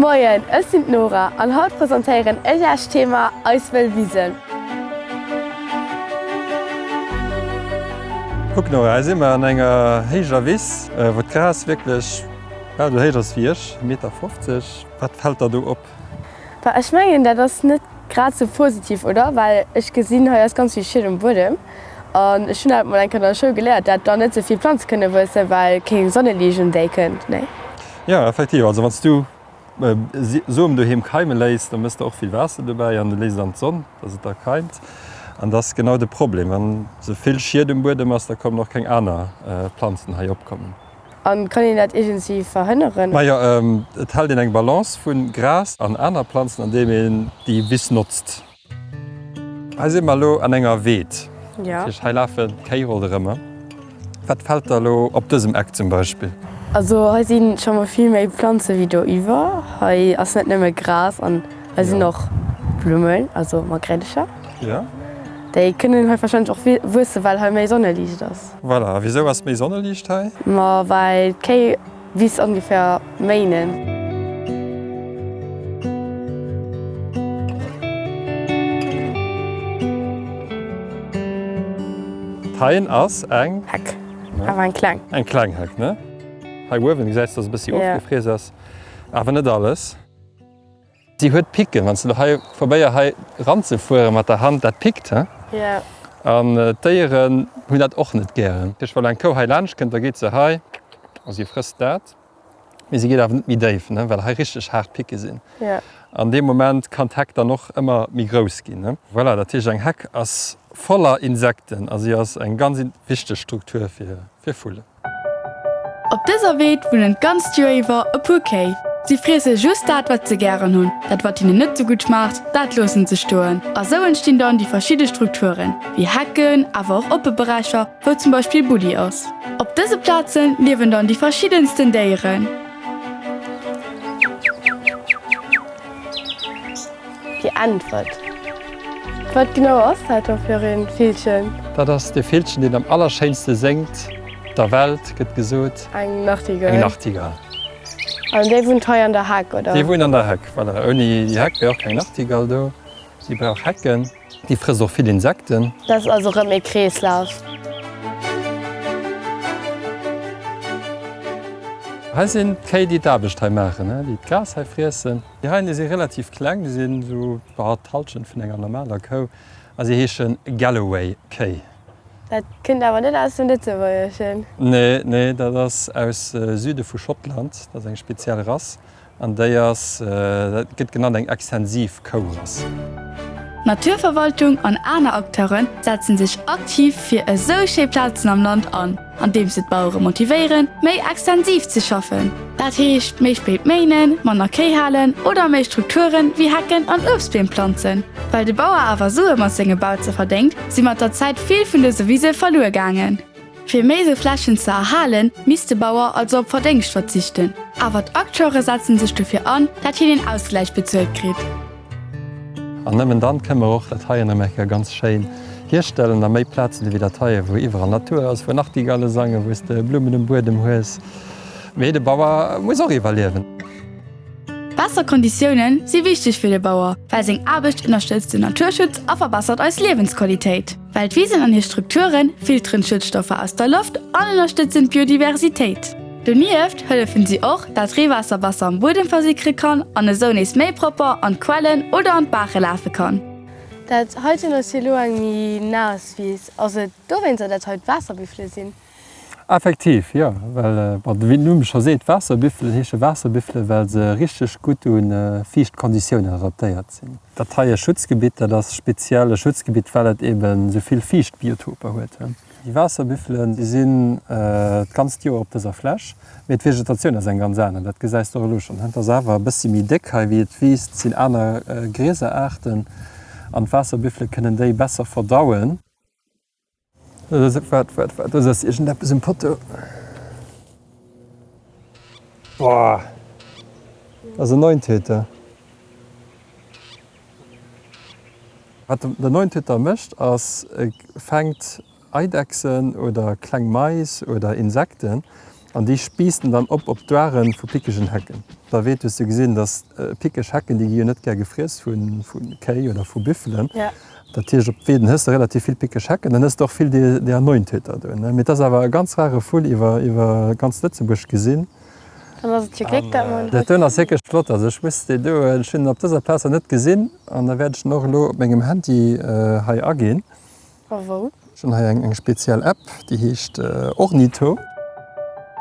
Moien, ech sinn d'Nora an haut presentéieren ech Iech d'Thema Eis wëll Wisen. Kuck Nora, hei si mer an enger héijer Wiss, wou d'Gras wierklech bal esou héich ass wéi ech, Meter 50. Wat fält der do op? Bah, ech mengen dat ass net grad sou positiv, oder? Well ech gesinn, hei ass ganz vill Schied um Buedem an ech hunn dat mol eng Kéier an der Schoul geléiert, dat dann net sou vill Planze kënne wuessen, well keng Sonneliicht un déi kënnt, nee? Jo, effektiv. Also wann s du Som doheem keime léiss, da mëss de och vill Waasser dobäi an du léiss et an d'Sonn, dass et da keimt. An dat ass genau de Problem, wann sou vill Schied um Buedem ass, da kommen och keng aner Planzen hei opkommen. An kann een dat iergendwéi verhënneren? Majo, et hält een eng Balance vu Gras an aner Planzen, andeem een déi Wiss notzt. Hei si mer elo an enger Weed. Dat heescht, hei lafen d'Kéi ronderëmmer. Wat fält der elo op dësem Eck zum Beispill? Also hei si scho mol vill méi Planze wéi do iwwer. Hei ass net nëmme Gras an hei sinn och Blummen, also Margréidecher. Déi kënnen hei warscheinlech och wuessen, well hei méi Sonneliicht ass. Voilà, a wisou ass méi Sonneliicht hei? Ma well d'Kéi Wiss ongeféier méinen. D'Heien ass eng. Heck, awer eng kleng. Eng kleng Heck, ne? Hei uewen gesäis de, dass e bëssi ofgefriess ass, awer net alles. Si huet Picken, wann s de lo hei probéier hei ranzefuere mat der Hand, dat pickt, he? Ja. An d'Déieren hunn dat och net gären. Dat heescht, wa lo eng Kou hei laanscht kënnt, da geet se hei a si frësst dat, mee si geet awer net méi déif, ne, well hei richteg haart Picke sinn. Ja. An deem Moment kann d'Heck dann och ëmmer méi grouss ginn, ne? Voilà, dat heescht, eng Heck ass voller Insekten a si ass eng ganz wichteg Struktur fir Vullen. Op dëser Weed wunnen d'ganzt Joer iwwer e puer Kéi. Si friesse just dat, wat se gären hunn. Dat, wat hinnen net sou gutt schmaacht, dat loossen se stoen. A sou entstinn dann déi verschidde Strukturen, wéi Hecken, awer och oppe Beräicher, wou zum Beispill Bulli ass. Op dëse Plaze liewen dann déi verschiddensten Déieren. Déi Äntwert. Wat genau ass dat da fir ee Villchen? Dat ass dee Villchen, deen am allerschéinste séngt der Welt, gëtt gesot. Eng Nachtigall. Eng Nachtigall. An déi wunnt hei an der Heck, oder? Déi wunnt an der Heck, voilà. Ouni déi Heck wär och keng Nachtigall do. Si brauch Hecken. Déi frësst och vill Insekten. Dat ass also rëm ee Kreeslaf. Hei sinn d'Kéi, déi d'Aarbecht hei maachen, déi d'Gras hei friessen. Déi heien, déi si relativ kleng, déi sinn esou d'Hallschent vun enger normaler Kou a si heesche Galloway-Kéi. Dat kënnt awer net aus dem Lëtzebuergeschen. Nee, nee, dat ass aus Süde vu Schottland. Dat ass eng speziell Rass an déi ass, dat gëtt genannt eng extensiv Kourass. D'Naturverwaltung an aner Acteure setzen sech aktiv fir esou schéi Plazen am Land an. Andeems se d'Bauere motivéieren, méi extensiv ze schaffen. Dat heescht, méi spéit méinen, manner Kéi halen oder méi Strukturen wéi Hecken an Uebstbeem planzen. Well de Bauer awer Sue mat senge Bauze verdéngt, si mat der Zäit vill vun dëse Wise verluer gaangen. Fir méi esou Flächen ze erhalen, misst de Bauer also op Verdéngscht verzichten. Awer d'Acteure setzen sech dofir an, dat hien een Ausgläich bezuelt kritt. An nëmmen dann kënne mer och dat heien erëm eng Kéier ganz schéin hierstellen a méi Plazen ewéi dat heien, wou iwwerall Natur ass, wou Nachtigalle sangen, wou s de Blummen um Buedem hues. Mee de Bauer muss och iwwerliewen. Besser Konditioune si wichteg fir de Bauer, well seng Aarbecht ënnerstëtzt den Naturschutz a verbessert eis Liewensqualitéit. Well d'Wisen an hir Strukture filteren d'Schuedstoffer aus der Loft an ënnerstëtzen d'Biodiversitéit. Donieft hëllefen si och, dat Reewaasser besser am Buedem versickere kann an esou nees méi propper an d'Quellen oder an d'Baache lafe kann. Dat heiten ass jo elo eng méi naass Wiss. Ass et dowéinster dat hei d'Waasserbüffele sinn? Effektiv, jo, well, bon, wéi den Numm scho seet, Waasserbüffelen heesche Waasserbüffele well se richteg gutt u fiicht Konditiounen adaptéiert sinn. Dat heie Schutzgebitt, dat ass speziell e Schutzgebitt, well et eben esou vill Fiichtbiotoper huet. Déi Waasserbüffelen, déi sinn d'ganzt Joer op dëser Fläch, mee d'Vegetatioun ass eng ganz aner. Dat gesäis de och elo schonn. Et ass awer e bëssi méi déck hei, wéi et wiisst. Et sinn aner Grieseraarten an d'Waasserbüffele kënnen déi besser verdauen. Waart, waart, waart, do ass iergendeppes um Potto. Boah, dat ass en Neuntöter. Wat den Neuntöter mécht ass, e fänkt Eidechsen oder kleng Mais oder Insekten. An déi spiisst en dann op op d'Doare vu pickegen Hecken. Da weet hues du gesinn, dass pickeg Hecken, déi gi jo net gär gefriess vu Kéi oder vu Büffelen. Dat heescht, op Weeden hues de relativ vill pickeg Hecken, dann hues de och vill deeër Neuntöter do. Mee et ass awer e ganz rare Vull iwwer ganz Lëtzebuerg gesinn. Dann ass et jo Gléck, dat mer en haut. Dat doen ass wierklech flott. Also ech muss deen do, ech hunn en op dëser Plaz nach net gesinn an da wäert ech en och elo op mengem Handy hei aginn. A wou? Ech hunn hei eng speziell App, déi heescht Ornitho.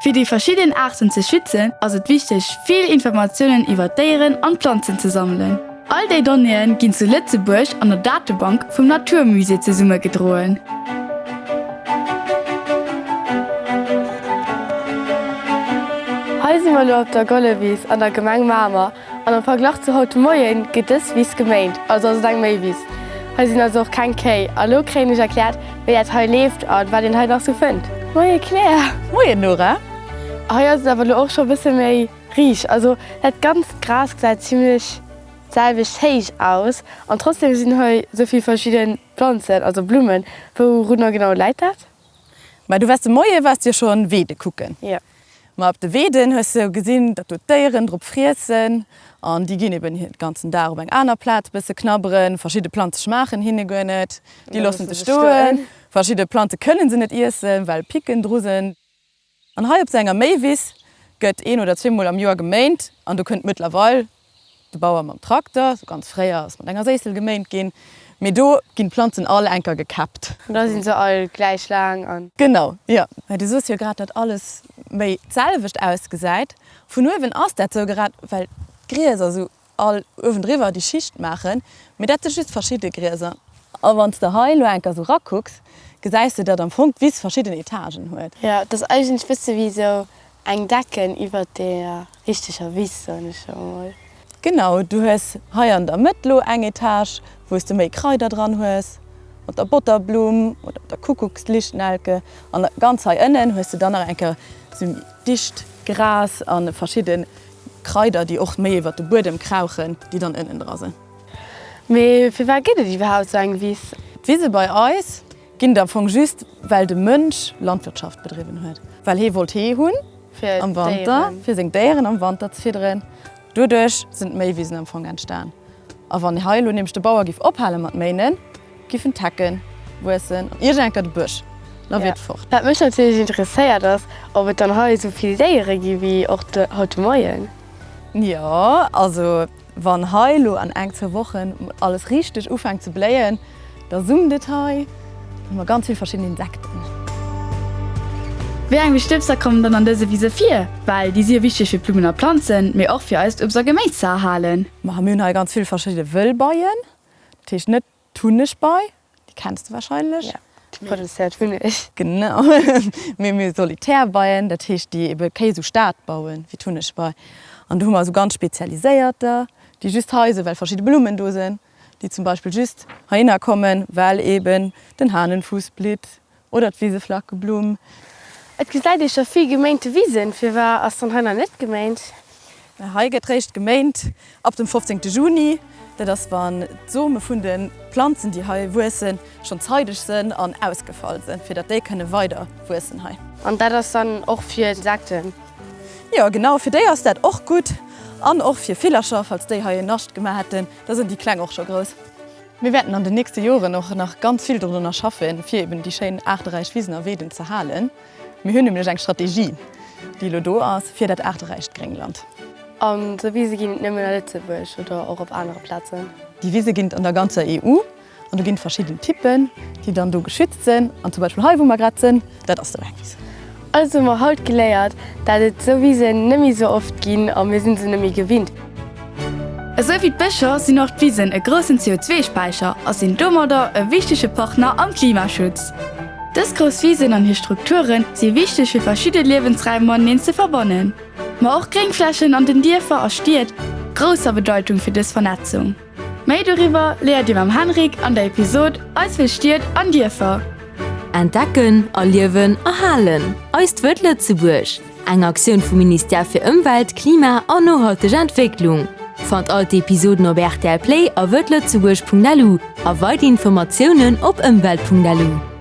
Fir déi verschidden Aarten ze schützen, ass et wichteg, vill Informatiounen iwwer d'Déieren an d'Planzen ze sammelen. All déi Donnéeë ginn zu Lëtzebuerg an der Datebank vum Naturmusée zesummegedroen. Hei si mer elo op der Gollewiss an der Gemeng Mamer. An am Verglach zu haut de Moien gëtt dës Wiss geméint, also ass et eng Méiwiss. Hei sinn also och keng Kéi. A lo kréien ech erkläert, wéi dat hei leeft a wat een hei nach sou fënnt. Moie Claire! Moien Nora! Hei ass et awer lo och scho bësse méi riicht. Also dat ganzt Gras gesäit zimlech d'selwecht héich aus an trotzdem sinn hei sou vill verschidde Planzen, also Blummen. Wourunner genau läit dat? Mä du waars de Moie waars de jo schonn Weede kucken. Jo. Ma op de Weeden hues de gesinn, datt do d'Déieren drop friessen an déi ginn eben de ganzen Dag op eng aner Plaz bësse knabberen. Verschidde Planze schmaachen hinne guer net, déi loosse se stoen. Verschidde Planze kënne se net iessen, well Picken dru sinn. An hei op sou enger Méiwiss gëtt een oder zweemol am Joer geméint an do kënnt mëttlerweil De Bauer mam Trakter, sou ganz fréier ass mat enger Séissel geméint ginn, mee do ginn d'Planzen all enker gekäppt. An da sinn se all gläich laang an. Genau, jo. Mä du soos jo grad, datt alles méi d'selwecht ausgesäit. Vun uewen ass dat sou, grad well d'Grieser sou all uewendriwwer déi Schicht maachen, mee dat si just verschidde Grieser. A wann s de hei elo enker sou rakucks, gesäis de, datt am Fong d'Wiss verschidden Etagen huet. Jo, et ass eigentlech bësse wéi sou Eng Decken iwwert der richteger Wiss, soen ech elo mol. Genau, du hues hei an der Mëtt lo eng Etage, wou s de méi Kraider dran hues, mat der Botterblumm oder der Kuckuckslichtnelke. An ganz hei ënnen hues de dann nach eng Kéier sou méi dicht Gras a verschidde Kraider, déi och méi iwwert de Buedem krauchen, déi dann ënnen dra sinn. Mee firwat gëtt et iwwerhaapt sou eng Wiss? D'Wise bei eis Ginn et am Fong just, well de Mënsch Landwirtschaft bedriwwen huet. Well hee wollt Hee hunn am Wanter, fir seng Déieren am Wanter ze fidderen. Doduerch sinn d'Méiwisen am Fong entstan. A wann hei elo nämlech de Bauer giff ophale mat méinen, giffen d'Hecken wuessen an iergendenker de Bësch, da wier et fort. Wat mech natierlech interesséiert ass, ob et dann hei esou vill Déiere gi wéi och haut de Moien. Jo, also Wann hei lo an eng, zwou Wochen alles richteg ufänkt ze bléien, da summt et hei, dann hu mer ganz vill verschidden Insekten. Wéi eng Bestëbser kommen dann an dëse Wise vir? Well déi si jo wichteg fir d'Blummen a Planzen, mee och fir eist Uebst a Geméis ze erhalen. Ma mir hunn hei ganz vill verschidde Wëllbeien, dat heescht net D'Hunnegbei, déi kenns de wahrscheinlech. Ja, déi produzéiert Hunneg. Genau. Mee mir hu Solitärbeien, dat heescht, déi ebe kéi esou Stad bauen wéi d'Hunnegbei. An do hu mer esou ganz spezialiséierter, déi just hei sinn, well verschidde Blummen do sinn, déi zum Beispill just heihinner kommen, well eben den Hahnenfuß blitt Oder d'Wiseflackeblumm. Et gesäit ee scho vill geméinte Wisen. Firwar ass dann hei nach net geméint? Hei gëtt réischt geméint ab dem 15 Juni. Dat ass wann d'Some vun de Planzen déi hei wuessen schonn zeideg sënn an ausgefall sënn, fir datt déi kënne weider wuessen hei. An dat ass dann och fir Insekten? Jo genau, fir déi ass dat och gutt an och fir Villercher, falls déi hei en Nascht gemaach hätten, da sënn déi kleng och scho grouss. Mir wäerten an den nächste Joren och nach ganz vill dorunner schaffen, fir eben déi schéin aarteräich Wisen a Weeden ze halen. Mir hunn nämlech eng Strategie, déi elo do ass fir dat aarteräicht Gréngland. An esou Wise ginn et nëmmen a Lëtzebuerg oder och op anere Plazen? Déi Wise ginn et an der ganzer EU an do ginn et verschidden Typen, déi dann do geschützt sinn. An zum Beispill hei, wou mer grad sinn, dat ass esou eng Wiss. Also hu mer haut geléiert, dat et sou Wisen net méi sou oft ginn a mir sinn se net méi gewinnt. Esou wéi d'Bëscher sinn och d'Wisen e groussen CO2-Späicher a sinn domadder e wichtege Partner am Klimaschutz. Dës grouss Wisen an hir Strukture si wichteg fir verschidde Liewensräim mateneen ze verbannen. Ma och Gréngflächen an den Dierfer a Stied grousser Bedeitung fir dës Vernetzung. Méi doriwwer léiert Dir mam Henrik an der Episod Eis wëll Stied an Dierfer. Entdecken, erliewen, erhalen, Eist Wëld Lëtzebuerg, eng Aktioun vum Ministère fir Ëmwelt, Klima an nohalteg Entwécklung. Fannt all d'Episoden op rtl Play a wëldlëtzebuerg.lu a weider Informatiounen op ëmwelt.lu.